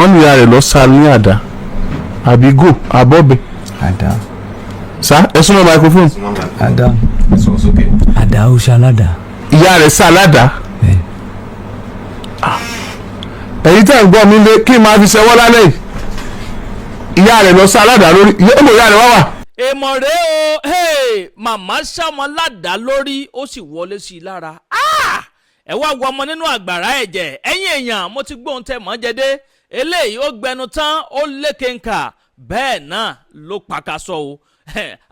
Wọ́n ní ìyá rẹ̀ lọ sá ní àdá àbí gò àbọ̀bẹ̀. Àdá. Sá ẹ súnmọ́ microphone. Àdá. Àdá, ó ṣe aládàá. Ìyá rẹ̀ sá ládàá. Bẹ́ẹ̀. Ẹ̀yin tẹ́ ń gbọ́ mi lé, kí n máa fi ṣẹwọ́ lálẹ́ yìí, ìyá rẹ̀ lọ sá ládàá lórí. Ìyá rẹ̀ wá wà. Èèmọ̀ rèé o. Hey, màmá sàmọ́ ládàá lórí, ó sì wọlé sí i lára. Ah! Ẹ wá wọ ọmọ nínú àgbàrá ẹ̀jẹ̀. Ẹ̀yin èèyàn, mo ti gbóhùn tẹ mọ́ jẹdé eléyìí, ó gbẹnu tán, ó lékenkà, bẹ́ẹ̀ náà ló pàkàṣọ o.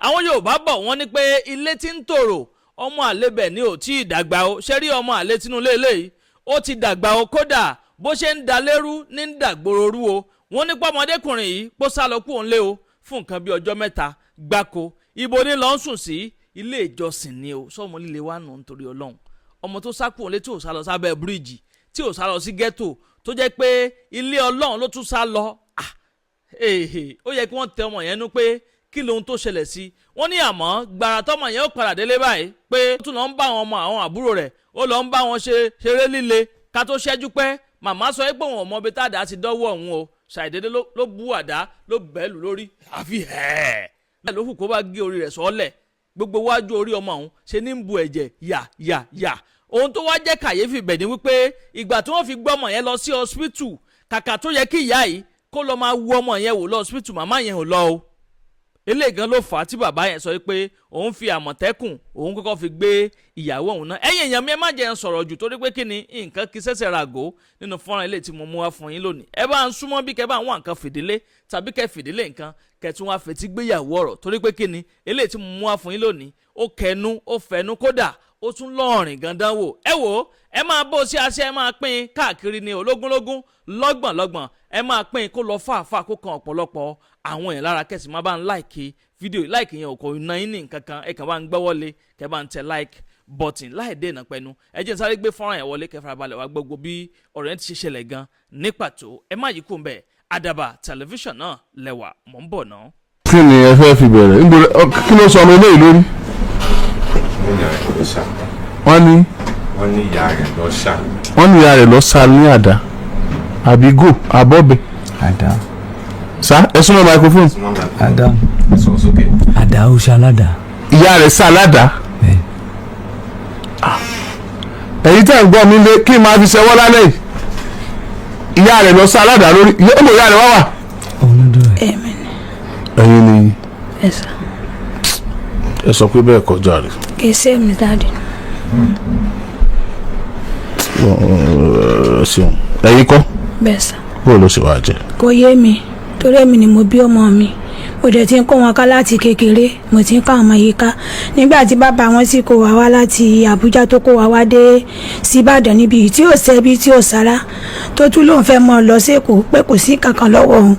Àwọn Yorùbá bọ̀, wọ́n ní pé ilé tí ń tòrò, ọmọ àlebẹ̀ ni ò tí ì dàgbà o. Ṣé rí ọmọ àlè tinú ilé eléyìí, ó ti dàgbà o. Kódà bó ṣe ń da lérú ní ń dàgbòrò rú o. Wọ́n ní pọ́mọdékùnrin yìí pó sá lọ kú òun lé o fún nǹkan bíi ọjọ́ 3 gbáko. Ibo ni lọ́n sùn sí? Ilé ìjọsìn ni o. Sọmọ líle wa nù nítorí Ọlọ́run, ọmọ tó sá kú òun lé, tí ò sá lọ sábẹ́ bíríìjì, tí ò sá lọ sí ghetto, tó jẹ́ pé ilé Ọlọ́run ló tún sá lọ. Ah, ó yẹ kí wọ́n tẹ ọmọ yẹn nú pé kí lohun tó ṣẹlẹ̀ sí. Wọ́n ní àmọ́ gbàrà tọmọ yẹn ó padà délé báyìí pé ó tún lọ ń bá àwọn ọmọ àwọn àbúrò rẹ̀, ó lọ ń bá wọn ṣe ṣeré líle. Ká tó ṣẹ́jú pẹ́, màmá sọ pé òun ò mọ ibi tádàá ti dọ́wọ́ òun o. Ṣàìdédé ló bú àdá, ló bẹ́ẹ̀ lù lórí, àfi hẹ́ẹ̀ bẹ́ẹ̀ ló kù kó bá gé orí rẹ̀ sọ́lẹ̀. Gbogbo wájú orí ọmọ òun ṣe ní ń bu ẹ̀jẹ̀ yà yà yà. Ohun tó wá jẹ́ kàyéfì bẹ̀ ni wípé ìgbà tí wọ́n fi gbọ́ ọmọ yẹn lọ sí hospital, kàkà tó yẹ kí ìyá yìí kó lọ máa wo ọmọ yẹn wò lọ hospital, màmá yẹn ò lọ o. Eléyìí gan ló fà á tí bàbá yẹn sọ pé òun fi Àmọ̀tẹ́kùn, òun kọ́kọ́ fi gbé ìyàwó òun náà. Ẹ̀yin èèyàn mi, ẹ má jẹ́ ń sọ̀rọ̀ jù, torí pé kí ni nǹkan kí sẹ́sẹ̀ ràgó nínú fọ́nrán ilé tí mo mú wá fún yín lónìí. Ẹ bá ń súnmọ́ bí kẹ́ bá ń wá nǹkan fìdílé tàbí kẹ́ fìdílé nǹkan, kẹ́ tún wá fetí gbéyàwó ọ̀rọ̀, torí pé kí ni eléyìí tí mo mú wá fún yín lónìí, ó kẹnu, ó fẹnu, kódà ó tún lọ́ọ̀rìn gandan wò. Ẹ wò ó, ẹ máa bó sí aṣẹ, ẹ máa pín káàkiri ní ológúnlógún, lọ́gbọ̀nlọ́gbọ̀n. Ẹ máa pín kó lọ fàáfàá, kó kan ọ̀pọ̀lọpọ̀ àwọn èèyàn lára. Kẹsì má bá ń like fídíò. Like yẹn ò kò ná yín ní nǹkan kan. Ẹ kàn bá ń gbọ́wọ́lé, kẹ bá ń tẹ like button láì dènà pẹ̀nu. Ẹ jẹ́ n sáré gbé fọ́nrán yẹn wọlé, kẹ́ farabalẹ̀ wá gbogbo bí ọ̀rọ̀ yẹn ti ṣe ṣẹlẹ̀ gan ní pàtó. Ẹ má yí kó ń bẹ̀. Àdàbà Tẹlifíṣàn náà lẹ́wà, mò ń bọ̀ náà. Kí ni ẹ fẹ́ fi bẹ̀rẹ̀? Níbo kí ló sọ ọmọ eléyìí lórí? Wọ́n ní ìyá rẹ̀ lọ ṣá. Wọ́n ní Wọ́n ní ìyá rẹ̀ lọ ṣá. Wọ́n ní ìyá rẹ̀ lọ sá ní àdá àbí gò àbọ̀bẹ̀. Àdá. Sá ẹ súnmọ́ microphone. Àdá. Àdá, ó ṣe aládàá. Ìyá rẹ̀ sá ládàá. Bẹ́ẹ̀. Ẹ̀yin tẹ́ ń gbọ́ mi lé, kí n máa fi ṣẹwọ́ lálẹ́ yìí, ìyá rẹ̀ lọ sá ládàá lórí. Ìyá rẹ̀ wá wà. Òun ló dúró ẹ̀. Èmi ni. Ẹ̀yin ni? Ẹ sà. Ẹ sọ pé bẹ́ẹ̀ kọjá rẹ̀. Kì í ṣe mi, daddy. Ẹ ṣeun. Ẹ̀yin kọ́? Bẹ́ẹ̀ sà. Bó ló ṣe wàá jẹ? Kò yé mi, torí èmi ni mo bí ọmọ mi. Mo dẹ̀ ti ń kó wọn ká láti kékeré. Mo ti ń ká ọmọ yìí ká nígbà tí bàbá wọn sì kó wa wá láti Àbújá, tó kó wa wá dé síbàdàn níbi tí ò sẹ́bí, tí ò sára, tó tún lóun fẹ́ mọ́ ọ lọ sẹ́kọ̀ọ́ pé kò sí kankan lọ́wọ́ òun.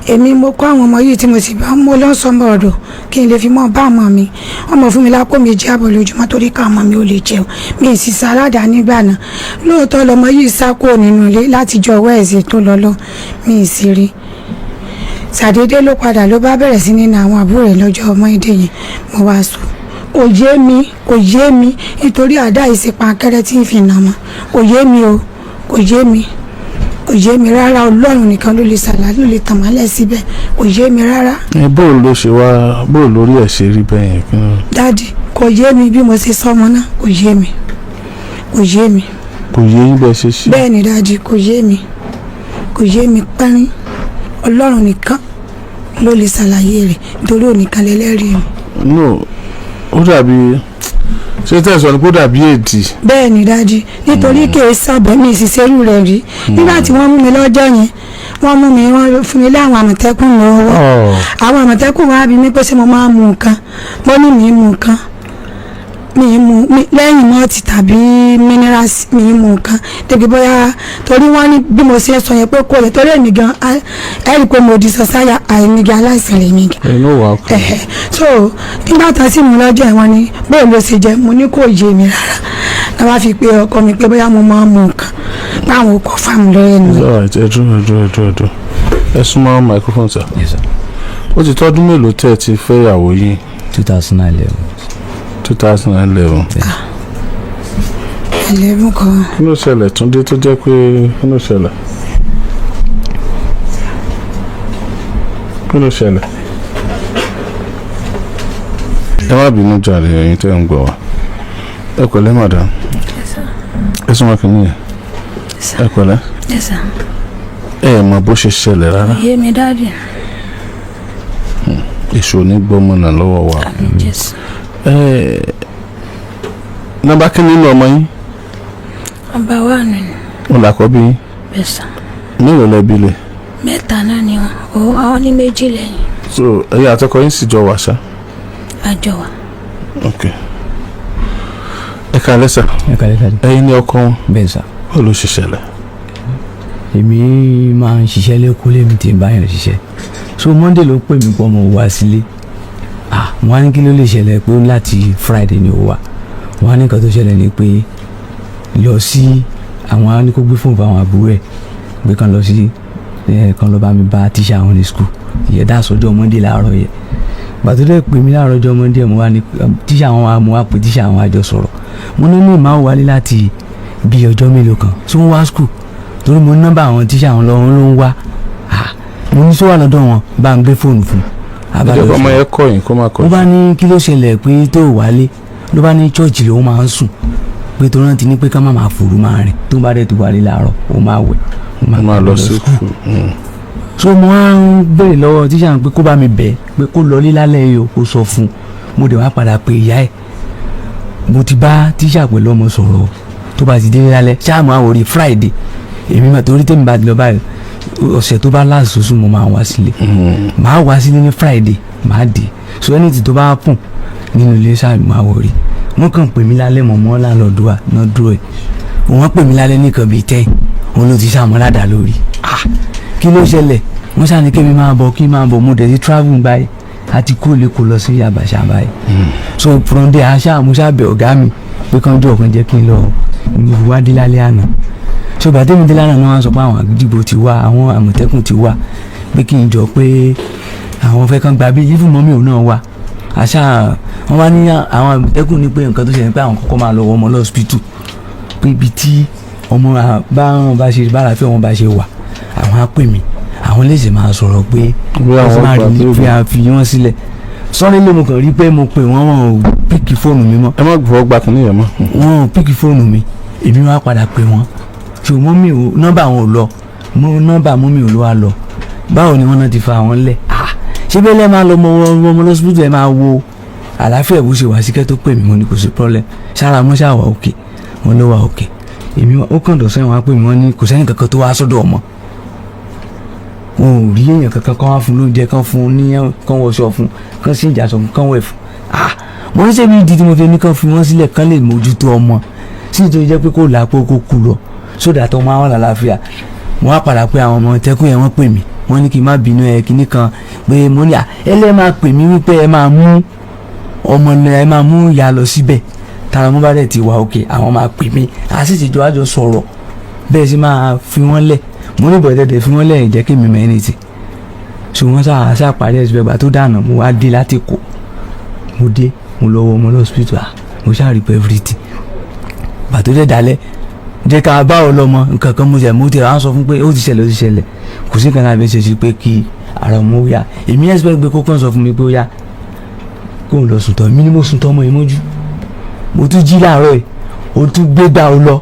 Èmi mo kó àwọn ọmọ yìí tí mo sì bá mo lọ sọmọ ọ̀dọ̀ kí n lè fi mọ́ bá ọmọ mi. Wọ́n mọ̀ fún mi lápò 2.5 lójúmọ́ torí ká ọmọ mi ò lè jẹun. Mi ì sì sàràdà nígbà náà. Lóòótọ́ lọmọ yìí sá kúrò nínú ilé látijọ́ wẹ́ẹ̀sì tó lọ lọ, mi ì sì rí. Ṣàdédé ló padà, ló bá bẹ̀rẹ̀ sí ní na àwọn àbúrò rẹ̀ lọ́jọ́ ọmọdé yẹn. Mo wá sùn, kò yé mi, kò yé mi, nítorí àdá ìsìnpá akẹ́rẹ́ tí ń fi nà mọ́. Kò yé mi o, kò yé mi, kò yé mi rárá. Ọlọ́run nìkan ló lè ṣàlàyé, ló lè tàn mọ́lẹ̀ síbẹ̀. Kò yé mi rárá. Ẹ bó ló ṣe wá, bó lórí ẹ̀ ṣe rí bẹ́ẹ̀ yẹn, kí ló? Daddy, kò yé mi bí mo ṣe sọmọ náà. Kò yé mi, kò yé mi. Kò yé yín bẹ́ẹ̀ ṣe ṣe? Bẹ́ẹ̀ ni, daddy, kò yé mi, kò yé mi pẹ́rín. Ọlọ́run nìkan ló lè ṣàlàyé rẹ̀, nítorí òníkan lẹ́lẹ́rìí mi. No, ó dàbí ṣé tẹ̀sán ni kó dàbí èdì. Bẹ́ẹ̀ ni, daddy, nítorí kì í sábẹ́ mi ìṣiṣẹ́rù rẹ̀ rí. Nígbà tí wọ́n mú mi lọ́jọ́ yẹn, wọ́n mú mi, wọ́n fún mi láwọn Àmọ̀tẹ́kùn lọ́wọ́. Àwọn Àmọ̀tẹ́kùn wá bi mí pé ṣé mo máa ń mu nǹkan. Mo ní mi ì mu nǹkan, mi ì mu lẹ́yìn malt tàbí minerals, mi ì mu nǹkan débi bóyá, torí wọ́n ní bí mo ṣe ń sọ yẹn pé kò lè torí èmi gan. Ẹ rí i pé mo di sọ sáyà àìmí gan, aláìsàn lèmi gan. Inú wa kù. Ẹ̀hẹ̀. So nígbà tá a sì mú lọ́jọ́ ẹ̀, wọ́n ní bóun ló ṣe jẹ́. Mo ní kò yé mi rárá. Náà wá fi pé ọkọ mi pé bóyá mo máa ń mu nǹkan, báwọn kò fà mí lórí ẹnu. All right, ẹ dúró, ẹ dúró, ẹ dúró, ẹ dúró. Ẹ súnmọ́ microphone, sir. Yes, sir. Ó ti tọ́dún mélòó tẹ́ ẹ ti fẹ́ ìyàwó yín? 2011. 2011. 11 kan. Kí ló ṣẹlẹ̀, Túndé, tó jẹ́ pé kí ló ṣẹlẹ̀? Kí ló ṣẹlẹ̀? Ẹ má bínú jàre, ẹ̀yin tẹ́ ń gbọ́ wa. Ẹ pẹ̀lẹ́, madam. Ẹ súnmọ́ kìíní yẹn. Ẹ pẹ̀lẹ́. Yes, sir. Ẹ mọ bó ṣe ṣẹlẹ̀ rárá? Yé mi, daddy. Èso ní gbọ́mọ náà lọ́wọ́ wa. Àmín Jésù. Ẹ nọ́mbà kí nínú ọmọ yín? Ọba wa nù ní. Wọn làkọ́bí yín? Bẹ́ẹ̀ sà. Mélòó lẹ bí lẹ̀? Mẹ́ta náà ni wọn. Ó àwọn ní méjì lẹ́yìn. So ẹ̀yin àtọkọ yín sì jọ wà ṣá? Àjọ wa. Ok, ẹ kàlẹ́ sà. Ẹ kàlẹ́, daddy. Ẹ̀yin ní ọkọ wọn? Bẹ́ẹ̀ sà. Báwo ló ṣe ṣẹlẹ̀? Èmi máa ń ṣiṣẹ́ lẹ́kọ́, lèmi tí ń bá yàn ṣiṣẹ́. So Monday ló pè mí pé ọmọ wá sílé. Ah, wọ́n á ní kí ló lè ṣẹlẹ̀, pé láti Friday ni ó wà. Wọ́n á ní nǹkan tó ṣẹlẹ̀ ni pé lọ sí àwọn á ní kó gbé fóònù fáwọn àbúrò ẹ̀ pé kàn lọ sí ẹ̀ kàn lọ bá mi bá tíṣà àwọn ní school. Ìyẹn dá sọ́jọ́ Monday láàárọ̀ yẹn. Gbàtó dẹ́ pè mí láàárọ̀ ọjọ́ Monday, mo wá ní tíṣà àwọn wa, mo wá pè tíṣà àwọn, àjọ sọ̀rọ̀. Mo ní ní ìmáwò wálé láti bí ọjọ́ mélòó kan tí wọ́n wá school, torí mo ní nọ́mbà àwọn tíṣà àwọn lọ́wọ́ ló ń wá. Ah, mo ní sọ wà lọ́dọ̀ wọn, bá ń gbé fóònù fún un. Ẹ jẹ́ kó ọmọ yẹn kọ́ yín kó má kọ́. Mo bá ní kí ló ṣẹlẹ̀ pé tó wálé, ló bá ní church lòun máa ń sùn, pé tó rántí ní pé ká má máa fòrú máa rìn, tó bá dẹ̀ tó wálé láàárọ̀, ó máa wẹ̀, ó máa lọ sí school. So mo wá ń béèrè lọ́wọ́ tíṣà pé kó bá mi bẹ̀ pé kó lọlé lálẹ́ yìí o, kó sọ fún un. Mo dẹ̀ wá padà pé ìyá ẹ̀, mo ti bá tíṣà pẹ̀lú ọmọ sọ̀rọ̀, tó bá ti délé lálẹ́ ṣáà máa wò rí Friday. Èmi mà torí tèmi bá ti lọ báyìí, ọ̀sẹ̀ tó bá last oṣù, mo máa wá sílé, màá wá sílé ní Friday, màá dé. So anything tó bá pùn nínú ilé ṣáà máa wò rí. Wọ́n kàn pè mí lálẹ́, mọ̀mọ́ láńlọ́ọ̀dù wa náà dúró ẹ̀. Wọ́n pè mí lálẹ́ nìkan bíi 10, òun ló ti ṣàmúládàá lórí. Ah, kí ló ṣẹlẹ̀? Wọ́n ṣàní kí mi máa bọ̀, kí n máa bọ̀. Mo dẹ̀ ti travel báyìí àti kúrò lẹ́kọ̀ọ́ lọ sí Àbàṣà báyìí. So from there, aṣá mo ṣá bẹ̀ ọ̀gá mi pé kán jọ kan jẹ́ kí n lọ wá dé lálẹ́ àná. So bàtẹ́ mi dé lánàá náà, wọ́n sọ pé àwọn àgídìgbò ti wá, àwọn Àmọ̀tẹ́kùn ti wá, pé kí n jọ pé àwọn fẹ́ kán gba bí even mọ́mí òun náà wá. Àṣà wọ́n wá ní àwọn Àmọ̀tẹ́kùn ní pé nǹkan tó ṣẹlẹ̀ pé àwọn kọ́kọ́ máa lọ wọ ọmọ lọ́sibítù, pé ibi tí ọmọ bá wọn bá ṣe bá àlàáfíà wọn bá ṣe wà, àwọn á pè mí, àwọn lè ṣe máa sọ̀rọ̀ pé bí wọ́n àwọn máa gbà rí tó fi àfi wọ́n sílẹ̀. Sọ́rí lé, mo kàn rí pé mo pè wọ́n, wọn ò pick fóònù mi mọ́. Ẹ má fọwọ́ gba kìnìún yẹn mọ́. Wọn ò pick fóònù mi. Èmi wá padà pè wọ́n, ṣùgbọ́n mi ò nọ́mbà wọn ò lọ mo nọ́mbà mú mi ò lọ wá lọ. Báwo ni wọ́n náà ti fa àwọn lẹ̀? Ah, ṣé bẹ́ẹ̀ lẹ́ máa lọ mọ ọmọ lọ́sibítù, ẹ máa wo àlàáfíà bó ṣe wà sí kẹ́ tó pè mí. Mo ní kò sí problem, sára mọ́ ṣáà wà òkè, wọn ló wà òkè. Èmi ó kàn dọ̀sán, wọn á pè mí, wọ́n ní kò sẹ́ni kankan tó wá sọ́dọ̀ ọmọ. Wọn ò rí èèyàn kankan kán wá fún lóúnjẹ, kán fún ní, kán wọṣọ fún, kán sí ìjà sọ fún, kán wẹ̀ fún. Ah, mo ní sẹ́mi ìdí tí mo fi ní kán fi wọ́n sílẹ̀, kán lè mójútó ọmọ sí, nítorí jẹ́ pé kó làápọ̀ kó kú lọ sódà tó máa wà lálàáfíà. Mo wá padà pé àwọn ọmọ tẹ́kùn yẹn, wọ́n pè mí, wọ́n ní kí n má bínú ẹ kíní kan pé mo ní à ẹ lẹ́ máa pè mí wípé ẹ máa mú ọmọ náà, ẹ máa mú ìyá lọ síbẹ̀, tara mo bá dẹ̀ ti wà òkè, àwọn máa pè mí, a sì ti jọ àjọ sọ̀rọ̀ bẹ́ẹ̀ sì máa fi wọ́n lẹ̀. Mo ní bọ̀dẹ̀ fi wọ́n lẹ̀ jẹ́ kí mi mọ̀ ẹni tì. So wọ́n sá sá parí ẹ̀sùn ẹgbà tó dànù. Mo wá dé láti kó mo dé, mo lọ wọ ọmọ lọ́sibítù. À mo ṣáà rí pé everything gbà tó dẹ̀ dalẹ̀, jẹ́ ká bá ọ lọ́mọ nǹkan kan. Mo jẹ́ mo ti rà á sọ fún pé ó ti ṣẹlẹ̀, ó ti ṣẹlẹ̀, kò sí nǹkan náà fi ṣe sí pé kí ara ọmọ ó yá. Èmi expect pé kó kàn sọ fún mi pé ó yá, kó n lọ sùn tọ́. Èmi ni mo sùn tọ́ ọmọ yìí mójú. Mo tún jí láàárọ̀ yìí, o tún gbé gbà ó lọ.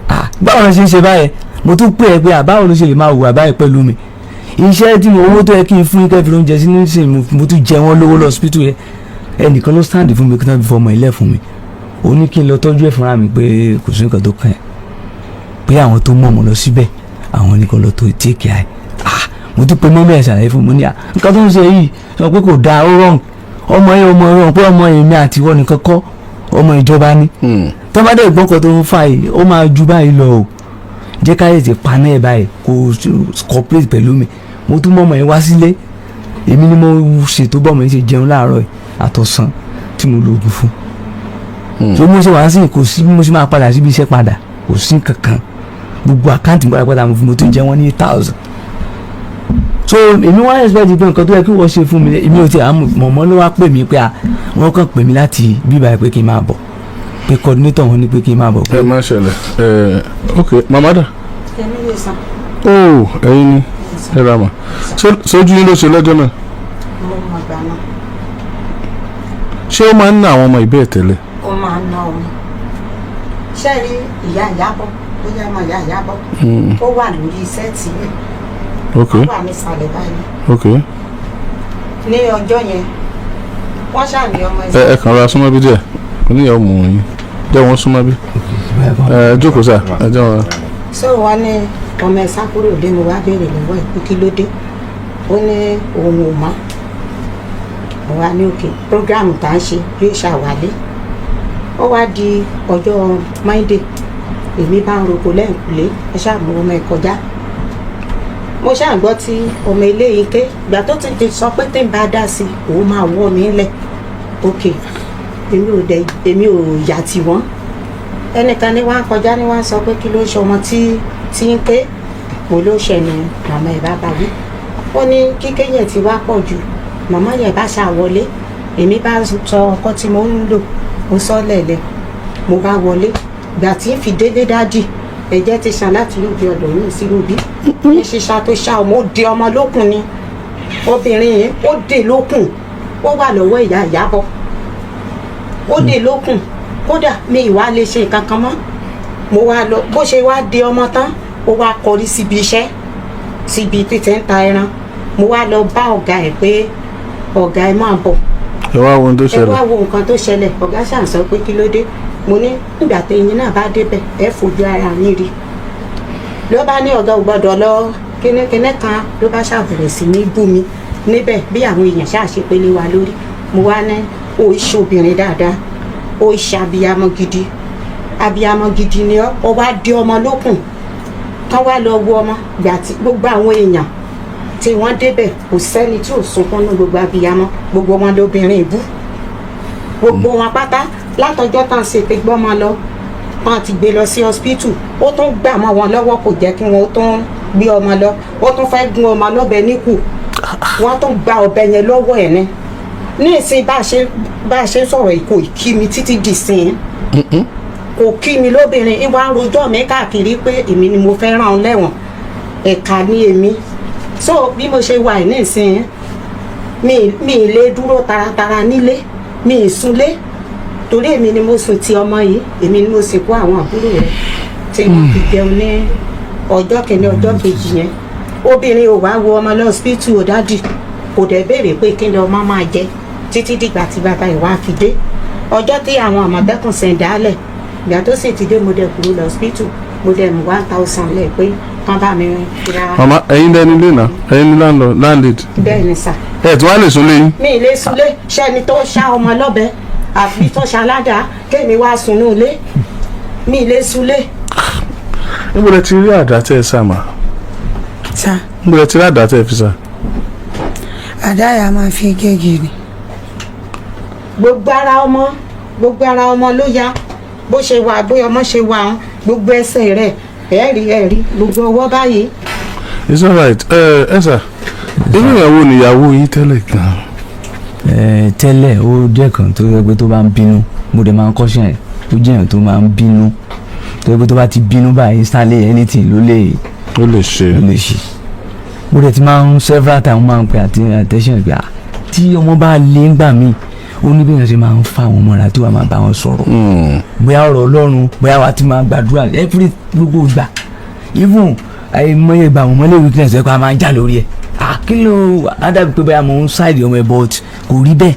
Ah, báwo ló ṣe ń ṣe báyẹn? Mo tún pè é pé àbáwo ló ṣe lè máa hùwà báyìí pẹ̀lú mi? Iṣẹ́ tí mo owó tó yẹ kí n fún kẹ́ fi oúnjẹ sí nísìnyí, mo tún jẹ wọ́n lówó lọ hospital yẹn. Ẹnìkan ló stand fún mi kí wọ́n fi fọmọ ilé fún mi. Ó ní kí n lọ tọ́jú ẹ̀ fúnra mi, pé kò sí nǹkan tó kàn ẹ́, pé àwọn tó mọ̀ ọmọ lọ síbẹ̀, àwọn nìkan lọ tó take care. Ah, mo tún pe mọ́mí ẹ̀, ṣàlàyé fún mi ní à nǹkan tó ń ṣe yìí, sọ pé kò dáa, ó wrong. Ọmọ yẹn, ọmọ yẹn, pé ọmọ èmi àti ìwọ nìkan kọ́, ọmọ ìjọba ni. Tó bá dẹ̀ gbọ́n kan tó ń fà yìí, ó máa ju báyìí lọ o. Jẹ́ ká tètè paná ẹ̀ báyìí, kó cooperate pẹ̀lú mi. Mo tún mọ́ ọmọ yẹn wá sílé. Èmi ni mo ṣètò bọ́mọ yẹn ṣe jẹun láàárọ̀ yìí àtọ̀sán tí mo lo oògùn fún. So mo ṣe wá sí, kò sí bí mo ṣe máa padà síbi iṣẹ́ padà, kò sí kankan. Gbogbo account mi padà, mo tún jẹ wọ́n ní 8,000. So èmi wá expect pé nǹkan tó yẹ kí wọ́n ṣe fún mi, èmi ò tí ì mọ̀mọ́ ló wá pè mí pé à wọ́n kàn pè mí láti bíbá pé kí n máa bọ̀, pé coordinator wọn ní pé kí n máa bọ̀. Ẹ má ṣẹlẹ̀ ẹ. Ok, màmá dà? Èmi lè sàn. Ó ẹ̀yin ni ẹ ra mà. Sójú yín ló ṣe lọ́jọ́ náà? Mo mọ̀ gbà náà. Ṣé ó máa ń ná àwọn ọmọ ìbẹ́ẹ̀ tẹ́lẹ̀? Ó máa ń ná ọmọ. Ṣé rí ìyá Ìyábọ̀, bóyá ọmọ ìyá Ìyábọ̀, ó wà lórí set rẹ̀. Ó wà nísàlẹ̀ báyìí. Ní ọjọ́ yẹn, wọ́n ṣàní ọmọ. Ẹ kàn ra súnmọ́ bí díẹ̀, oníyàwó mú yín jẹ́ wọ́n súnmọ́ bí. Ẹ jókòó sà, ẹ jẹ́ wọn. So wọ́n ní ọmọ ẹ sá kúrò lé. Mo wá béèrè lọ́wọ́ ẹ̀ pé kí ló dé, ó ní òun ò mọ̀. Mo wá ní òkè program tá à ń ṣe yóò ṣàwálé. Ó wá di ọjọ́ Monday, èmi bá ń roko lẹ́yìnkùlé, ẹ ṣáà mú ọmọ ẹ kọjá. Mo ṣáà gbọ́ tí ọmọ eléyìí ké. Ìgbà tó ti sọ pé tí n bá dá sí i, òun máa wọ́ mi lẹ̀. Ok, èmi ò dẹ̀, èmi ò yà tì wọ́n. Ẹnìkan ní wọ́n á kọjá ní wọ́n á sọ pé kí ló ń ṣe ọmọ tí ń ké. Mo ló ṣe ni màmá ẹ̀ bá bá wí. Ó ní kíké yẹn ti wá pọ̀ jù. Màmá yẹn bá ṣàwọlé, èmi bá sọ ọkọ tí mo ń lò, mo sọ lẹ̀lẹ̀, mo bá wọlé. Ìgbà tí ń fi délé, daddy, ẹ̀jẹ̀ ti ṣàn láti inú bí ọ̀dọ̀ mi sínú bí ní ṣíṣá tó ṣá ọmọ. Ó di ọmọ lókun ni obìnrin yẹn, ó dè lókun. Ó wà lọ́wọ́ ìyá Ìyábọ̀, ó dè lókun. Kódà mi ìwà lè ṣe nǹkan kan mọ́. Mo wá lọ, bó ṣe wá di ọmọ tán, ó wá kọrí síbi iṣẹ́, síbi títẹ̀ ń ta ẹran. Mo wá lọ bá ọ̀gá ẹ̀ pé ọ̀gá, ẹ máa bọ̀. Ẹ wá wo ohun tó Ẹ ṣẹlẹ̀. wá wo nǹkan tó ṣẹlẹ̀. Ọ̀gá ṣáà sọ pé kí ló dé. Mo ní nígbà téyín náà bá débẹ̀, ẹ fojú ara yín rí. Ló bá ní ọ̀gá ò gbọ́dọ̀ lọ kínníkínní kan. Ló bá ṣàbẹ̀rẹ̀ sí ní bú mi níbẹ̀, bí àwọn èèyàn ṣáà ṣe pélé wa lórí. Mo wá ní ó ṣe obìnrin dáadáa, ó ṣe abiyamọ gidi, abiyamọ gidi ni ọ. Ọ wá di ọmọ lókun, kán wá lọ wo ọmọ. Gbà tí gbogbo àwọn èèyàn tí wọ́n débẹ̀, kò sẹ́ni tí ò sunkún ní gbogbo abiyamọ. Gbogbo wọn lóbìnrin ìbú, gbogbo wọn pátá. Látọjọ́ tán ṣe pé gbọ́mọ lọ, wọn ti gbé lọ sí hospital, ó tún gbà mọ́ wọn lọ́wọ́, kò jẹ́ kí wọ́n tún gbé ọmọ lọ. Ó tún fẹ́ gún ọmọ lọ́bẹ níkù, wọ́n tún gba ọ̀bẹ yẹn lọ́wọ́ ẹ̀ ní. Ní ìsìn bá a ṣe sọ̀rọ̀ yìí, kò kí mi títí dì sí i, kò kí mi. Lóbìnrin ìwà ń rojọ́ mi káàkiri pé èmi ni mo fẹ́ ràn án lẹ́wọ̀n, ẹ̀ka ní èmi. So bí mo ṣe wà ní ìsìn, mi lè dúró taratara nílé, mi ì súnlé, torí èmi ni mo sùn ti ọmọ yìí, èmi ni mo sì kó àwọn àbúrò rẹ̀ tí wọ́n fi jẹun ní ọjọ́ kìíní, ọjọ́ kejì yẹn. Obìnrin ò wá wo ọmọ lọ hospital ò daddy, kò dẹ̀ béèrè pé kí ni ọmọ máa jẹ títí dìgbà tí bàbá ẹ̀ wá fi dé. Ọjọ́ tí àwọn Àmọ̀tẹ́kùn sẹ̀ǹdálẹ̀, ìgbà tó sì ti dé, mo dẹ̀ kúrò lọ hospital, mo dẹ̀ mú 1,000 lẹ̀ pé kán bá mi ra. Màmá, ẹ̀yin dẹni lé náà, ẹ̀yin ní landlord, landlady? Bẹ́ẹ̀ ni sà. Ẹ tí wàá lè sùn léyìn? Mi ì lè sunlé. Ṣẹ́ni tó ṣá ọmọ lọ́bẹ àbí tó ṣaládàá, kémi wá sunú ilé? Mi ì lè sunlé. Níbo lẹ ti rí àdá tẹ́ ẹ sá mà? Sà? Níbo lẹ ti rí àdá tẹ́ ẹ fi sá? Àdá yà máa fi géègì ni. Gbogbo ara ọmọ, gbogbo ara ọmọ ló ya. Bó ṣe wà, bóyá ọmọ ṣe wà ń, gbogbo ẹsẹ̀ rẹ̀, ẹ̀rí ẹ̀rí, gbogbo ọwọ́ báyìí. It's alright. Ẹ sà, irú ìyàwó ni ìyàwó yín tẹ́lẹ̀ gan? Ẹ tẹ́lẹ̀, ó jẹ́ kan tó yẹ pé tó bá ń bínú, mo dẹ̀ máa ń kọ́ṣẹ́ ẹ̀. Ó jẹ́ èèyàn tó máa ń bínú, tó yẹ pé tó bá ti bínú báyìí, instantly anything ló lè Ó lè ṣe. Ló lè ṣe. Mo dẹ̀ ti máa ń several times máa ń pe àti attention pé ah, tí ọmọ bá lé ń gbà míì, ó ní bí èèyàn ṣe máa ń fa àwọn mọ́ra tí wàá máa bá wọn sọ̀rọ̀, bóyá ọ̀rọ̀ Ọlọ́run, bóyá wàá ti máa gbàdúrà every gbogbo ìgbà. Even àìmọye ìgbà àwọn ọmọlé weakness ẹ̀ kó a máa ń jà lórí ẹ̀. Ah, kí ló á dàbí pé bóyá mo ń side ọmọ ẹ̀, but kò rí bẹ́ẹ̀.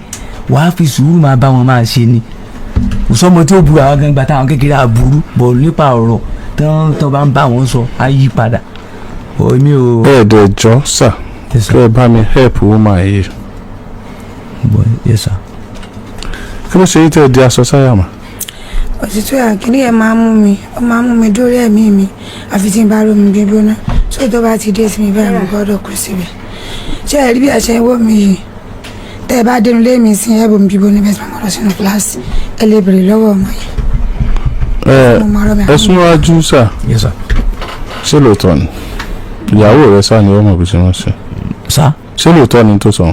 Wàá fi sùúrù máa bá wọn máa ṣe ni. Kò sọ́mọ tí ó burú. Àwọn gan gba táwọn kékeré àbúrú bọ̀ nípa ọ̀rọ̀ tán tó bá ń bá wọn sọ, á yí padà. Ọ̀ èmi ò. Ẹ dẹ̀ jọ sà, Yes, sir. kẹ́ ẹ bá mi help woman yìí. Boy, yes sir. Kí ló ṣe yín tẹ́ ẹ di aṣọ sáyà mà? Òtútù àkíní ẹ̀ máa ń mú mi, ó máa ń mú mi dórí ẹ̀mí mi, àfi tí n bá rómi gbígbóná tó tó bá ti dé sí mi báyìí, mo gbọ́dọ̀ kú síbẹ̀. Ṣé ẹ rí bí ẹ ṣe ń wò mí yìí? Tẹ́ ẹ bá dénú lé mi sí, ẹ bomi gbígbóná bẹ́ẹ̀ sì máa lọ sínú kíláàsì. Ẹ lè bèrè lọ́wọ́ ọmọ yìí. Ẹ Mo máa rọ́ mi. Ẹ súnmọ́jú sà. Yes sir. Ṣé lóòótọ́ ni ìyàwó rẹ sá ni ọmọ òbí ṣe máa ṣe? Sá? Ṣé lóòótọ́ ni tó sọ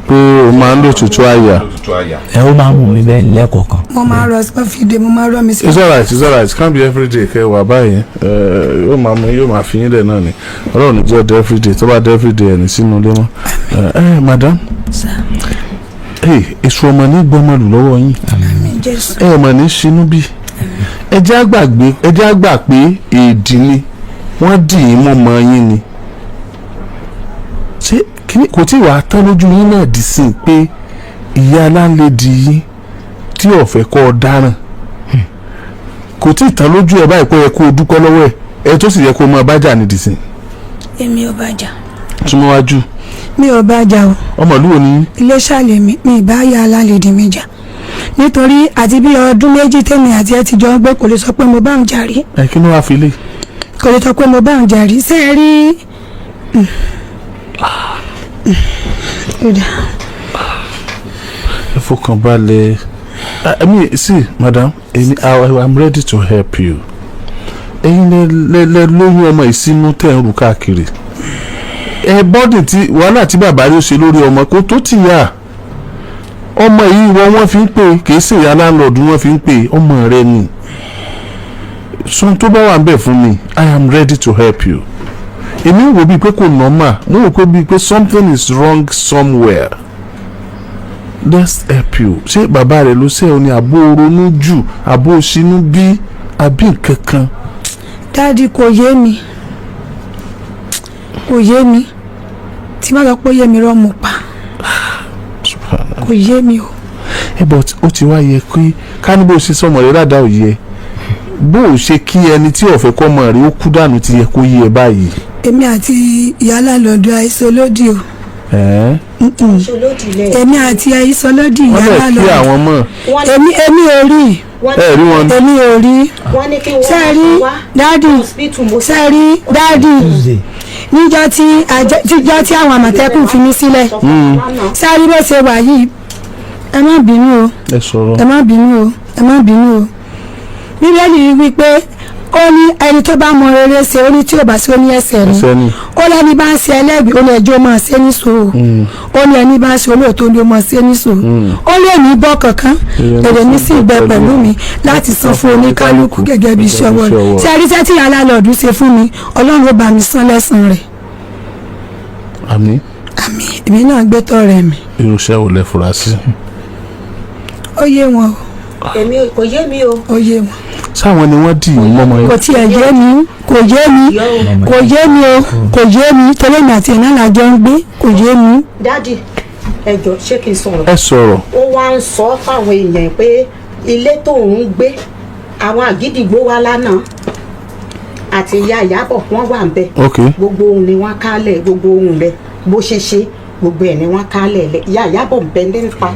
pé o máa ń lò tútù àyà? Lótútù àyà. Ẹ ó máa ń mú mi bẹ́ẹ̀ lẹ́ẹ̀kọ̀ọ̀kan. Mo máa rọ, mo fi dé, mo máa rọ mi sí. It's alright, it's alright. It can't be everyday kẹ wà báyìí. Ẹ yóò máa mú, yóò máa fi yín lẹ̀ náà ni. Ọlọ́run ní jẹ́ ọdẹ everyday. Tó bá dé everyday, ẹ̀ ní sínú ilé mọ́. Ẹ ẹ, madam. Sir. Ẹ èso ọmọ ní gbọmọlù lọ́wọ́ yín. Àmín Jésù. Ẹ mọ̀ ní sinú bí. Ẹ jẹ́ àgbàgbé, ẹ jẹ́ àgbà pé èdì ni wọ́n dì í mọ́ ọmọ yín ni. Ṣé kò tí wàá tán lójú yín náà dì sí i pé ìyá aláǹlẹ̀dì yín tí ọ̀fẹ́ kọ́ ọ dáràn, kò tí ì tán lójú ẹ báyìí pé ẹ kó o dúpẹ́ lọ́wọ́ ẹ, ẹ tó sì yẹ kó o máa bá jà ní dìsín? Èmi ò bá jà. Súnmọ́ wájú. Mi ò bá jà o. Ọmọ ìlú wo ni yín? Iléṣà lèmi. Mi ì bá ya alálèdè mi jà, nítorí àti bí ọdún 2 tèmi àti ẹ ti jọ ń gbé, kò lè sọ pé mo bá ń jà rí. Ẹ kí ló wàá fi lé? Kò lè sọ pé mo bá ń jà rí. Ṣé ẹ rí? Ó dáa. Ẹ fọkàn balẹ̀. I mean, see, madam, èmi I'm ready to help you. Ẹ̀yin lẹ lẹ lẹ lóyún ọmọ ìsínú tẹ̀ ń rù káàkiri. Ẹ bọ́dì tí wàhálà tí bàbá rí ó ṣe lórí ọmọ kó tó ti yà. Ọmọ yìí wọ́n fi ń pè, kì í ṣe ìyá landlord wọ́n fi ń pè, ọmọ rẹ ni. Sọ tó bá wà ń bẹ̀ fún mi, I am ready to help you. Èmi ń wò bíi pé kò normal, mo wò pé bíi pé something is wrong somewhere. Let's help you. Ṣé bàbá rẹ ló ṣe ọ ní, àbó ronú jù, àbó sínú bí, àbí nǹkan kan? Daddy, kò yé mi, kò yé mi. Tí má sọ pé ó yé mi, rọ́ mo pa. Kò yé mi o. Ẹ but ó ti wá yẹ pé ká ní bó ṣe sọmọ rẹ ládàá ò yẹ, bó o ṣe kí ẹni tí ọ̀fẹ́ kọ́ ọmọ rẹ ó kú dànù ti yẹ kó yé ẹ báyìí. Èmi àti ìyá landlord àìsàn lódì o. Ẹ̀ẹ́. Mm-mm. Ṣolódì lẹ̀. Èmi àti àìsàn lódì Wọ́n ìyá lè kí landlord. àwọn mọ̀. Wọ́n ní Èmi ò rí. Wọ́n ní Ẹ rí wọn. Èmi ò rí. Wọ́n ní kí wọ́n Ṣé ẹ rí, wá Daddy? hospital mo Ṣé ẹ rí, Daddy? Tuesday. Níjọ́ tí tíjọ́ tí àwọn Àmọ̀tẹ́kùn fi mí sílẹ̀, sọ fún wa lánàá. ṣé ẹ rí bó ṣe wà yìí? Ẹ má bínú o. Ẹ sọ̀rọ̀. Ẹ má bínú o, ẹ má bínú o. Bíbélì wí pé, ó ní ẹni tó bá mọ rere ṣe, ó ní tí ò bá sí, ó ní ẹ̀ṣẹ̀ ni. Ẹsẹ̀ ni. Ó lẹ́ni bá ń ṣe ẹlẹ́bi, ó ní ẹjọ́ máa ṣe ní sùúrù. Ó ní ẹni bá ń ṣe olóòótọ́ ni ó máa ṣe ní sùúrù. Ó lè ní bọ́ kankan, èrè mi sì bẹ pẹ̀lú mi láti san fún oníkálukú gẹ́gẹ́ bí iṣẹ́ ọwọ́ rẹ̀. Ṣé ẹni tẹ́ tí landlord ṣe fún mi, Ọlọ́run ó bá mi san lẹ́san rẹ̀. Àmín. Àmín. Èmi náà gbé tọ́ rẹ̀ mi. Irúṣẹ́ wo lẹ fura sí? Ó yé wọn o. Èmi kò yé mi o. Ó yé wọn. Sáwọn ni wọ́n dì í mọ́mọ́ Kò yín? tiẹ̀ yé mi, kò yé mi, Yọ o. kò yé mi o, kò yé mi, torí èmi àti ẹ̀ náà la jọ ń gbé. Kò yé mi. Daddy, ẹ jọ̀ọ́, ṣé kí n sọ̀rọ̀? Ẹ sọ̀rọ̀. Ó wá ń sọ fáwọn èèyàn pé ilé tóun ń gbé, àwọn àgídìgbò wa lánàá àti ìyá Ìyábọ̀, wọ́n wà ń bẹ̀. Gbogbo ohun ni wọ́n kálẹ̀, gbogbo ohun rẹ̀ bó ṣe ṣe, gbogbo ẹ̀ ni wọ́n kálẹ̀ lẹ̀. Ìyá Ìyábọ̀ ń bẹ nípa.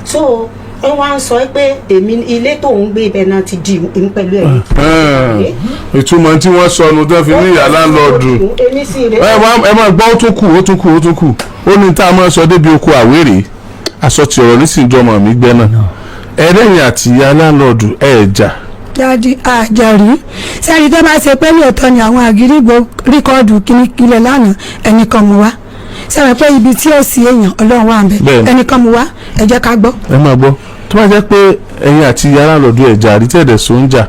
So ó wá ń sọ pé èmi, ilé tóun gbé, ibẹ̀ náà ti di òun pẹ̀lú ẹ̀. Ìtumọ̀ tí wọ́n sọnù tó fi ní ìyá landlord. Èmi sì rè. Ẹ máa gbọ́, ó tún kù, ó tún kù, ó tún kù. Ó ní tá a máa sọ débi oko àwérè aṣọ tí ọ̀rọ̀ nísìnyí mi gbẹ́ náà. Ẹlẹ́yìn àti ìyá landlord ẹ̀ jà? Daddy, àjàrí sẹ́ni tó bá ṣe pé lóòótọ́ ni àwọn àgídìgbò record kíníkílẹ̀ lánàá, ẹnìkan mú wá. Sẹ́wọ̀n pé ibi tí ó sì èèyàn, Ọlọ́run wà ń bẹ̀. Bẹ́ẹ̀ni. Ẹnìkan mú wá, ẹ jẹ́ ká gbọ́. Ẹ máa gbọ́, tó bá jẹ́ pé ẹ̀yin àti ìyá landlord ẹ̀ jà àrí tẹ̀dẹ̀ sọ ń jà,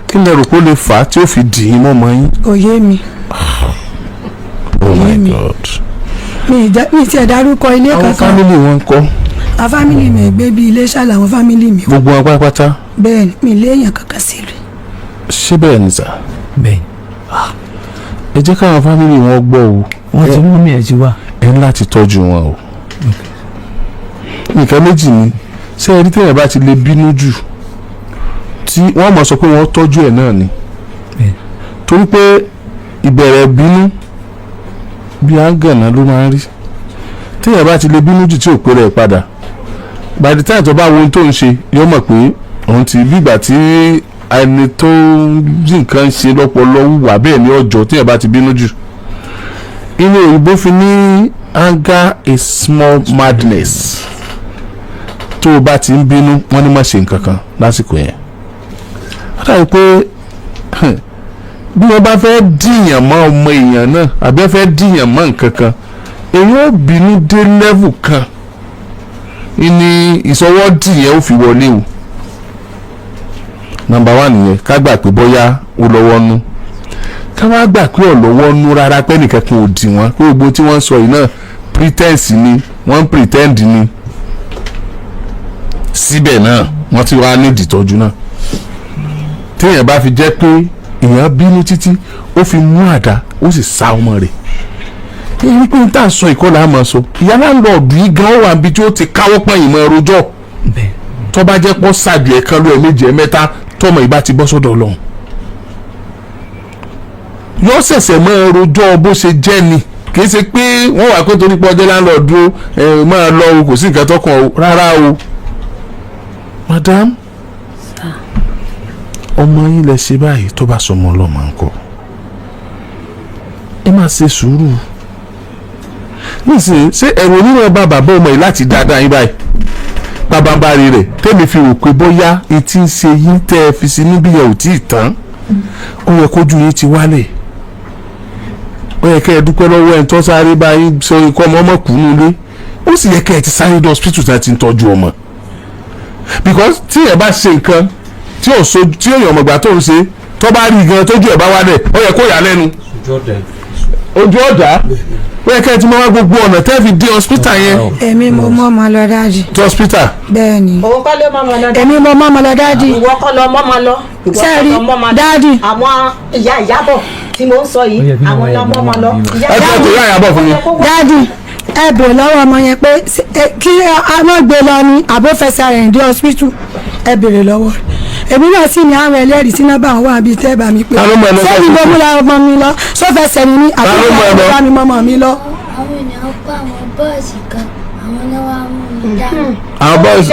kí lẹ rò pé ó lè fà á tí ó fi dì í mọ́mọ́ yín? Kò yé mi. Oh Yé my mi. God. Mi ì tiẹ̀ dárúkọ ilé Àwọn kankan. family wọn kọ́? Àwọn family mi gbé bí Iléṣà làwọn family mi wà. Gbogbo wọn pátápátá? Bẹ́ẹ̀ ni, mi léèyàn kankan sí rí. Ṣé bẹ́ẹ̀ ni sà? Bẹ́ẹ̀. Ẹ jẹ́ káwọn family wọn gbọ́ o. Wọ́n ti mú mi, ẹ̀ ti wá. Ẹ ní láti tọ́jú wọn o. Nǹkan méjì ni. Ṣé ẹ rí, téèyàn bá ti lè bínú jù, tí wọ́n mọ̀ sọ pé wọ́n tọ́jú ẹ̀ náà ni, torí pé ìbẹ̀rẹ̀ bínú bí àgànná ló máa ń rí. Téèyàn bá ti lè bínú jù tí ò pé rẹ̀ padà, by the time tó bá wo ohun tó ń ṣe, yóò mọ̀ pé òun ti bí ìgbà tí ẹni tó ń jí nǹkan ṣe lọ́pọ̀lọ́ wùwà bẹ́ẹ̀ ní ọjọ́. Téèyàn bá ti bínú jù, inú òyìnbó fi ní anger is small madness. Tó o bá ti ń bínú, wọ́n ní má ṣe nǹkan kan lásìkò yẹn. Ó dàbí pé bí wọ́n bá fẹ́ dìyàn mọ́ ọmọ èèyàn náà, àbí wọ́n fẹ́ dìyàn mọ́ nǹkan kan, èyí ó bínú dé level kan ní ìsọwọ́ dìyẹn ó fi wọlé o. Number one nìyẹn. Ká gbà pé bóyá ó lọ́wọ́ nú, ká wá gbà pé ò lọ́wọ́ nú rárá, pé nìkan kan ò dì wọ́n, pé gbogbo tí wọ́n ń sọ yìí náà Pretense ni wọ́n ń pretend ni. Síbẹ̀ náà, wọ́n ti wá nídìí ìtọ́jú náà. Téèyàn bá fi jẹ́ pé èèyàn bínú títí, ó fi mú àdá, ó sì sá ọmọ rẹ̀, èyí pé n tá à ń sọ ìkọlà àmọ́ sọ ìyá láńlọ́ọ̀dù yìí gan wà níbi tí ó ti káwọ́ pọ̀nyìn mọ́ rojọ́. Bẹ́ẹ̀. Tó bá jẹ́ pọ́ ṣáàjù ẹ̀kan ló, ẹ̀mejì, ẹ̀mẹ́ta, tọmọ ìbá ti bọ́ sọ́dọ̀ Ọlọ́run, yóò ṣẹ̀ṣẹ̀ mọ́ rojọ́ bó ṣe jẹ́ ni. Kì í ṣe pé wọ́n wà pé torí pé ọjọ́ láńlọ́ọ̀dù ẹ̀ máa lọ o, kò sí nǹkan tọkàn o, rárá o. Madam, ọmọ yín lẹ ṣe báyìí, tó bá sọmọ ọlọ́mọ ńkọ́? Ẹ máa ṣe sùúrù nísìnyí. Ṣé ẹ̀rù onímọ̀ bá bàbá ọmọ yìí láti dáadáa yín báyìí? Pabambari rẹ̀ tẹ́mi fi rò pé bóyá etí ń ṣe yín tẹ́ ẹ fi sí níbí yẹn ò tí ì tán. Ó yẹ kójú yín ti wálẹ̀, ó yẹ kẹ́ ẹ dúpẹ́ lọ́wọ́ ẹ̀ tó sáré bá yín sọ ikọ́ ọmọ ọmọ kù nílé. Ó sì yẹ kẹ́ ẹ ti sáré lọ hospital tí a ti ń tọ́jú ọmọ, because tí ẹ bá ṣe nǹkan tí ò so tí èèyàn ọmọgbà tó ń ṣe, tó bá rí gan tójú ẹ̀ bá wálẹ̀, ó yẹ kó yà á lẹ́nu ojú ọ̀dà. Ó yẹ kẹ́ ẹ ti máa wá gbogbo ọ̀nà tẹ́ fi dé hospital yẹn. Èmi mo mọ́ ọmọ lọ, daddy. Tó hospital. Bẹ́ẹ̀ ni. Òun kọ́ ló mọ́ ọmọ lọ. Èmi mo mọ́ ọmọ lọ, daddy. Ìwọ kọ́ lọ mọ́ ọmọ lọ. Ìwọ kọ́ Sẹ́ẹ̀rí, lọ mọ́ ọmọ lọ. Daddy. Àwọn ìyá Ìyábọ̀ tí mò ń sọ yìí, Ó yẹ kí àwọn wọ́n lọ mọ́ ọmọ lọ. yẹ Ẹ jẹ́ tó yá Ìyábọ̀ fún mi. Daddy, ẹ bèrè lọ́wọ́ ọmọ yẹn pé kí a má gbé lọ ni àbó fẹsẹ̀ rẹ̀ dé hospital. Ẹ bèrè lọ́wọ́ rẹ̀. Èmi náà sì ní àwọn ẹlẹ́rìí tí nọ́mbà wọn wà bíi tẹ́ bá mi pé Ta ló mú ẹ lọ sẹ́yìn mo múra ọmọ mi lọ sófẹsẹ̀ mi ní Ta ló mú ẹ lọ? àbúrò bá mi mọ́mọ́ mi lọ. Àwọn ènìyàn kó àwọn bọ́ọ̀sì kan, àwọn náà wá mú mi dání. Àwọn boys.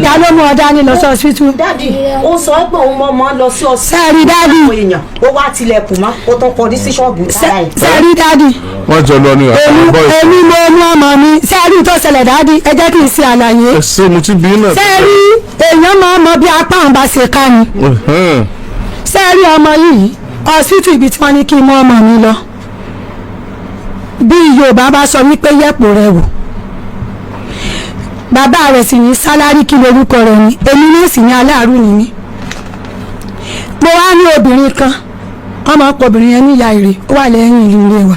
Ta ló mú ọ dání lọ sí hospital? Daddy, ó sọ pé òun mọ́ ọmọ lọ sí ọsẹ. Sẹ́ẹ̀rí, daddy. Àwọn èèyàn ó wá tilẹ̀kùn mọ́, ó tún kọrí sí ṣọ́ọ̀bù tára ẹ̀. Sẹ́ẹ̀rí, daddy. Wọ́n jọ lọ ní Èmi àwọn boys. Èmi mo mú ọmọ mi. Sẹ́ẹ̀rí tó ṣẹlẹ̀, daddy, ẹ jẹ́ kí n ṣe àlàyé. Ẹ ṣe mo ti bí náà. Sẹ́ẹ̀rí, èèyàn máa ń mọ bí apá òun bá ṣe ká ni. Sẹ́ẹ̀rí, ọmọ yìí, hospital ibi tí wọ́n ní kí n mú ọmọ mi lọ, bí Yorùbá bá sọ wípé yẹ̀pò rẹ̀ wò, bàbá rẹ̀ sì ní sálárì, kí lorúkọ rẹ̀ ni, èmi ní sì ní aláàrú ni mí. Mo wá ní obìnrin kan, wọ́n máa ń pọ obìnrin yẹn ní ìyá ìrè, ó wà lẹ́yìn ìlú ilé wa.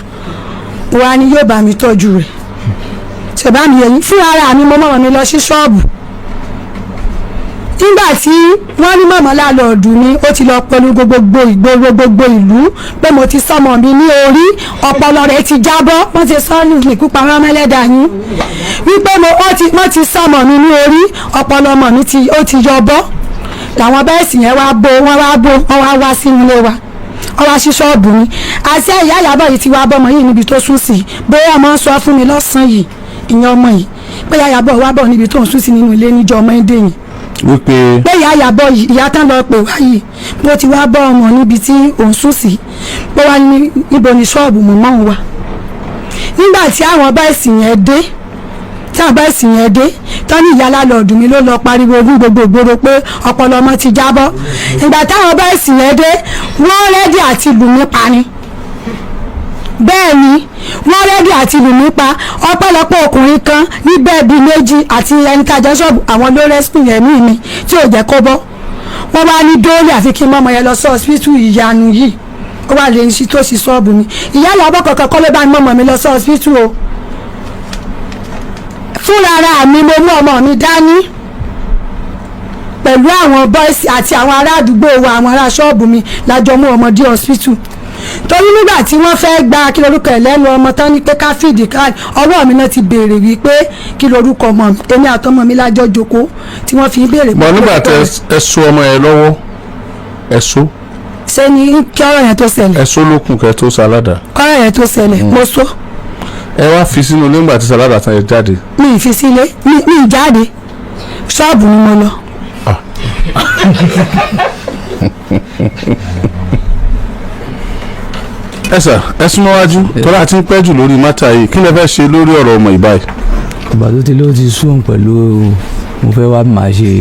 Mo wá ní yóò bá mi tọ́jú rẹ̀. Ṣèbá mi yẹn fún ara mi, mo mọ̀ mi lọ sí ṣọ́ọ̀bù. Nígbà tí wọ́n ní mọ̀mọ́ lálọ́ọ̀dù mi, ó ti lọ polongo gbogbo ìgboro, gbogbo ìlú, pé mo ti sọmọ mi ní orí, ọpọlọ rẹ̀ ti jábọ́. Wọ́n ti sọ ní ìkúpa wọn mẹ́lẹ́dà yín wípé mo wọ́n ti wọ́n ti sọmọ mi ní orí, ọpọlọ ọmọ mi ti ó ti yọ bọ́. Làwọn bẹ́ẹ̀sì yẹn wá bó, wọ́n wá bó, wọ́n wá wá sínú ilé wa, wọ́n wá sí ṣọ́ọ̀bù mi. Àti ìyá Ìyábọ̀ yìí ti wá bọ́mọ yìí níbi tó sùn sí. Bóyá ọmọ ń sọ fún mi lọ́sàn-án yìí, ìyẹn ọmọ yìí, pé ìyá Ìyábọ̀ wá bọ̀ níbi tó ń sùn sí nínú ilé níjọ́ Monday yìí, Wípé pé ìyá Ìyábọ̀ yìí, ìyá tán lọ pè wá yìí, bó ti wá bọ́ ọmọ níbi tí òun sùn sí, bó wá ní níbo ni ṣọ́ọ̀bù mọ̀mọ́ òun wà. Nígbà tí àwọn boys yẹn dé, tí àwọn boys yẹn dé tán, ní ìyá lálọ́ọ̀dù mi ló lọ pariwo ogún gbogbo ìgboro pé ọpọlọ ọmọ ti jábọ́. Ìgbà táwọn boys yẹn dé, wọ́n ready àti lù mí pa ni. Bẹ́ẹ̀ ni, wọ́n ready àti lù mí pa. Ọ̀pọ̀lọpọ̀ ọkùnrin kan níbẹ̀ bíi méjì àti ẹni tájọ ṣọ́ọ̀bù, àwọn ló rescue ẹ̀mí mi tí ò jẹ́ kó bọ́. Wọ́n wá ní dóòlì àfi kí n mọ́mọ́ yẹn lọ sí hospital ìyanu yìí, ó wà lè ṣí tó sí ṣọ́ọ̀bù mi. Ìyá Ìyábọ̀ kankan kọ́ ló bá mi mọ́mọ́ mi lọ sí hospital o. Fúnra ara mi mo mú ọmọ mi dání pẹ̀lú àwọn boys àti àwọn ará àdúgbò wa, àwọn ará ṣọ́ọ̀bù mi, lájọ mú ọmọ dé hospital. Torí nígbà tí wọ́n fẹ́ gba kí lorúkọ ẹ̀ lẹ́nu ọmọ tán ní pé ká fìdí káàdì, ọwọ́ mi náà ti béèrè wípé kí lorúkọ ọmọ mi. Èmi àtọmọ mi lájọ jókòó tí wọ́n fi ń béèrè. Bọ̀ nígbà tẹ ẹ so ọmọ yẹn lọ́wọ́, ẹ so Ṣé ni kí ọ̀rọ̀ yẹn tó ṣẹlẹ̀? Ẹ so lókun kẹ tó sáládà. Ọ̀rọ̀ yẹn tó ṣẹlẹ̀, mo so. Ẹ wá fi sínú ilé. Nígbà tí sáládà tán, ẹ jáde. Mi ì fi sílé, mi ì jáde, ṣọ́ọ̀bù ni mo lọ. Ẹ sà, ẹ súnmọ́ wájú tọ́lá àti ń pẹ́ jù lórí matter yìí. Kí lẹ fẹ́ ṣe lórí ọ̀rọ̀ ọmọ ìbáyìí? Ìgbà tó ti ló ti sún òun pẹ̀lú, mo fẹ́ wá máa ṣe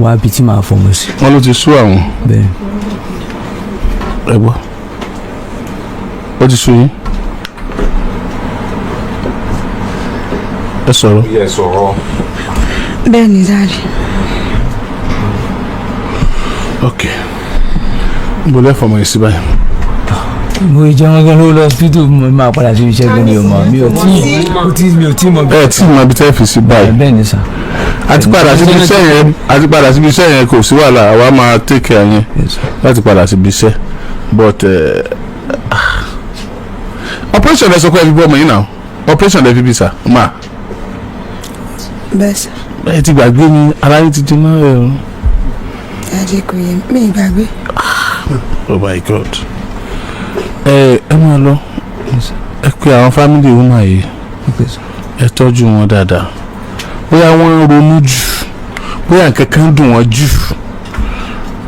wá bí tí màá fọmọ sí. Wọ́n ló ti sú àwọn. Bẹ́ẹ̀. Ẹ gbọ́, ó ti sú yín? Ẹ sọ̀rọ̀. Yẹ sọ̀rọ̀. Bẹ́ẹ̀ ni, daddy. Ok, n bò lẹ́ fọmọ yìí sí báyìí? Mo jẹ́ wọn gan ló lọ hospital, mo máa padà sí iṣẹ́ gan, mi ò mọ̀, mi ò tí kò tí, mi ò tí mọ̀. Ẹ tí mọ ibi tẹ́ fi sí báyìí. Bẹ́ẹ̀ ni sà. Àti padà síbi iṣẹ́ yẹn, àti padà síbi iṣẹ́ yẹn, kò sí wàhálà, àwa máa take care yẹn. Yes, sir. Láti padà síbi iṣẹ́, but operation ẹ sọ pé ẹ fi bọ́ ọmọ yín náà, operation ẹ fi bí sà máa. Bẹ́ẹ̀ sà. Ẹ ti gbàgbé mi, ara yín ti jiná ẹ o. Dájú, kò yé mi, ìgbàgbé. Oh my God, ẹ ẹ máa lọ. Yes, sir. Ẹ pe àwọn family woman yìí. Okay, sir. Ẹ tọ́jú wọn dáadáa. Bóyá wọ́n ń ronú jù, bóyá nǹkan kan dùn wọ́n jù,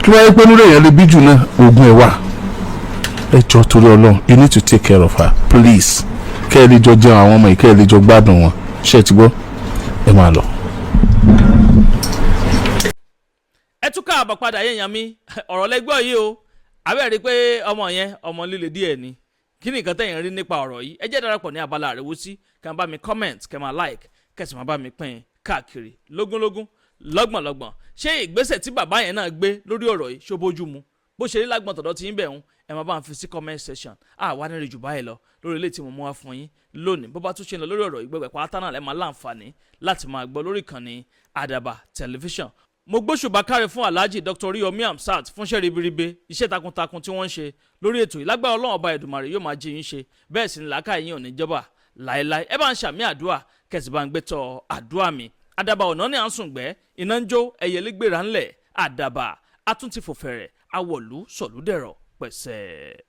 tí wọ́n yẹ pé nílò èèyàn lè bí jù náà, oògùn ẹ̀ wà. Ẹ jọ, torí Ọlọ́run, you need to take care of her, please, kẹ́ ẹ lè jọ jẹun àwọn ọmọ yìí, kẹ́ ẹ lè jọ gbádùn wọn. Ṣé ẹ ti gbọ́? Ẹ máa lọ. Ẹ tún káàbọ̀ padà yẹ̀yàn mi. Ọ̀rọ̀ lẹ́gbọ́ yìí o. Àbẹ́ rí i pé ọmọ yẹn, ọmọ líle díẹ̀ ni. Kí ni nǹkan tẹ̀yìn rí nípa ọ̀rọ̀ yìí? Ẹ jẹ́ darapọ̀ ní abala àríwísí, kẹ́ máa bá mi comment, kẹ́ máa like, kẹ́ sì máa bá mi pín káàkiri lógúnlógún, lọ́gbọ̀nlọ́gbọ̀n. Ṣé ìgbésẹ̀ tí bàbá yẹn náà gbé lórí ọ̀rọ̀ yìí, ṣó bójú mu? Bó ṣe rí lágbọ̀n tọ̀dọ̀ tí ń bẹ̀ ń, ẹ máa bá ń fi sí comment section. Àwa ní rí jù báyìí lọ lórí ilé tí mo mú wá fún yín lónìí. Bó bá tún ṣe ń lọ lórí ọ̀rọ̀ ìgbẹ́gbẹ́ pátá náà, lẹ́ máa láǹfààní láti máa gbọ́ lórí ìkànnì Àdàbà Tẹlifíṣàn. Mo gbóṣùbà káre fún Alhaji Dr. Oriyomi Hamzat fúnṣẹ́ ribiribi, iṣẹ́ takuntakun tí wọ́n ń ṣe lórí ètò yìí. Lágbára Ọlọ́run Ọba Ẹ̀dùnmarè, yóò máa jí yín ṣe, bẹ́ẹ̀ sì ni làákàyè yín ò ní jọba láéláé. Ẹ bá ń ṣàmì àdúrà, kẹsì bá ń gbé tọ àdúrà mi. Àdàbà ọ̀nà ní à ń sùn gbẹ́, iná ń jó ẹyẹlé gbéra ńlẹ̀. Àdàbà atúntì fòfẹ̀rẹ̀ awọ̀lú sọ̀lúdẹ̀rọ̀ pẹ̀sẹ̀.